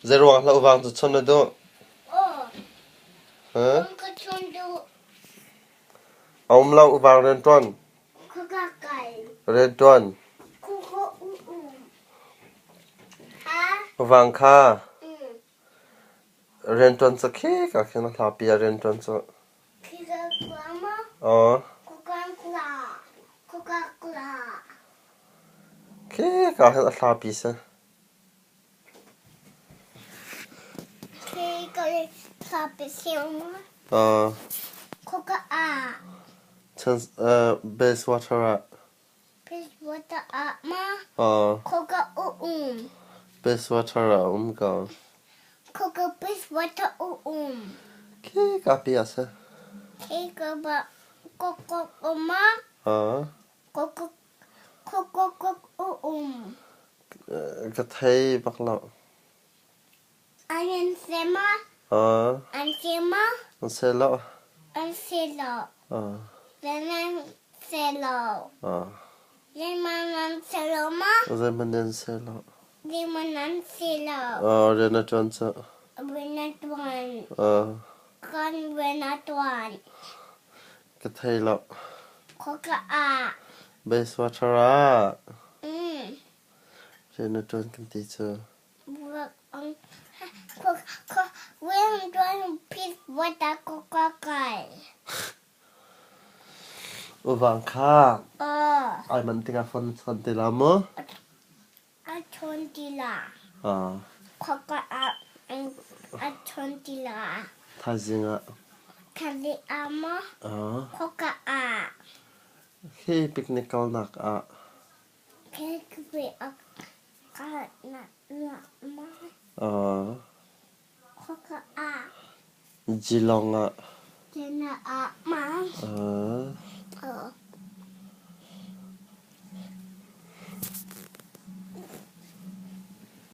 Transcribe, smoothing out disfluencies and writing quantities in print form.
Zeiruang hlah uvang cu chon na duh? Huh? Ka chon duh. A um lo uvang rianṭuan. Rianṭuan. Uvang kha rianṭuan cu khika khin a hlapi ah rianṭuan cu. Aw. Khika hin a hlapi si. Aw. Bayswater ah. Aw. Bayswater ah a um ko. Khika pi ah si. Aw. Ka thei bak lo. Aw. An seh lo. Aw. Aw. Zeihmanh nan seh lo. Aw, rian na ṭuan cu. Aw. Ka thei lo. Bayswater ah rian na ṭuan kan ti cu. Uvang kha ai manh tikah phone na chawn te la maw? A chawn ti la. Khua ah a chawn ti la. Thaizing ah. Thaizing ah maw? Khua ah. Hi picnic kalnak ah. Khi picnic kalnak maw? Khua ah. Geelong ah. Geelong ah maw?